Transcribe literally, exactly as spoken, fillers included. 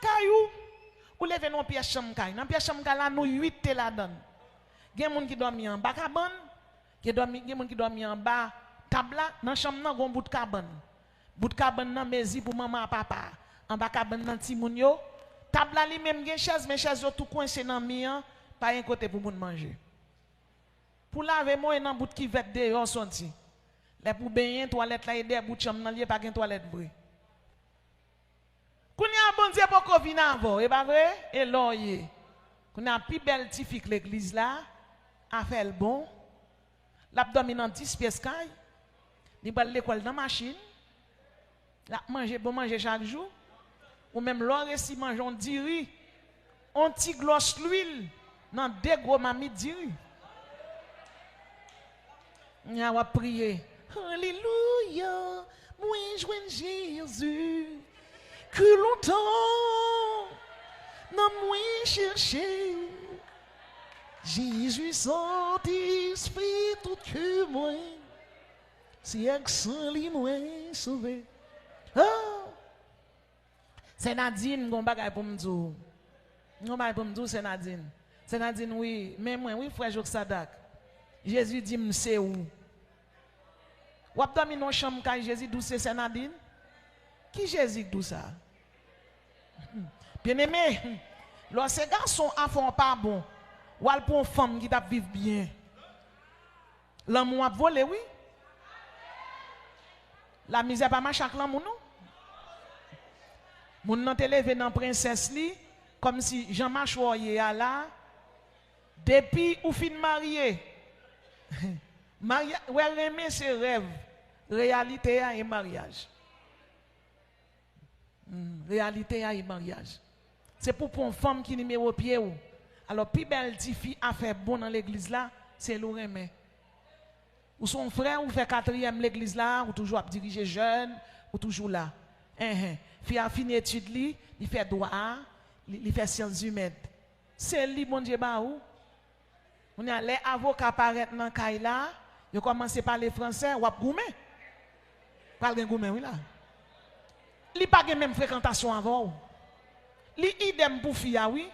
kay ou, ou leve nan yon pyès chanm kay. Nan pyès chanm kay la, nou uit te ladan l. Gen moun ki dòmi anba kabann, gen dòmi, gen moun ki dòmi anba tab la. Nan chanm nan, gen yon bout kabann. Bout kabann nan mezi pou manman ak papa a. Anba kabann nan, timoun yo. Tab la li menm gen chèz, men chèz yo tou kwense nan mi an, pa gen kote pou moun manje. Pou lave mwen nan bout kivèt deyò soti. Lè pou benyen, twalèt la e dèyè bout chanm nan li ye, pa gen twalèt vre. Kounye a, Bondye poko vin avè w, e pa vre? E lè w ye. Kounye a, pi bèl tifi k legliz la, afè l bon. L ap dòmi nan dis pyès kay. Li pral lekòl nan machin. L ap manje bon manje chak jou. Ou menm, lè w resi manje yon diri, yon ti glòs lwil nan de gwo mamit diri. Kounye a, w ap priye. Alelouya, mwen jwenn Jezi. Ke lontan nan mwen chèche. Jezi satisfè tout kè mwen. Se ak san li mwen sove. Ah! Sè Nadine, m gon bagay pou m di w. M gon bagay pou m di w, Sè Nadine. Sè Nadine, wi, men mwen, wi, frè Joksadak. Jezi di m se ou. W ap dòmi nan yon chanm kay Jezi di w se Sè Nadine? Ki Jezi k di w sa? Byeneme, lè w se gason, afè w pa bon. W al pran yon fanm ki t ap viv byen. Lanmou ap vole, wi. Lamizè pa mache ak lanmou, non. Moun nan te leve nan prensès li, kòmsi jan machwè w ye a la, depi ou fin marye, marya-, wè, renmen se rèv, reyalite a e maryaj. Hmm, reyalite a e maryaj. Se pou pran yon fanm ki nimewo pye w. Alò, pi bèl tifi afè bon nan legliz la, se li w renmen. Ou se yon frè, ou fè katriyèm legliz la, ou toujou ap dirije jèn, ou toujou la. Enhen. Fi a fini etid li, li fè dwa a, li, li fè syans imèn. Se li Bondye ba ou. Kounye a, lè avoka parèt nan kay la, yo kòmanse pale fransè, w ap goumen. Pral gen goumen, wi, la. Li pa gen menm frekantasyon avè w. Li idèm pou fi a, wi.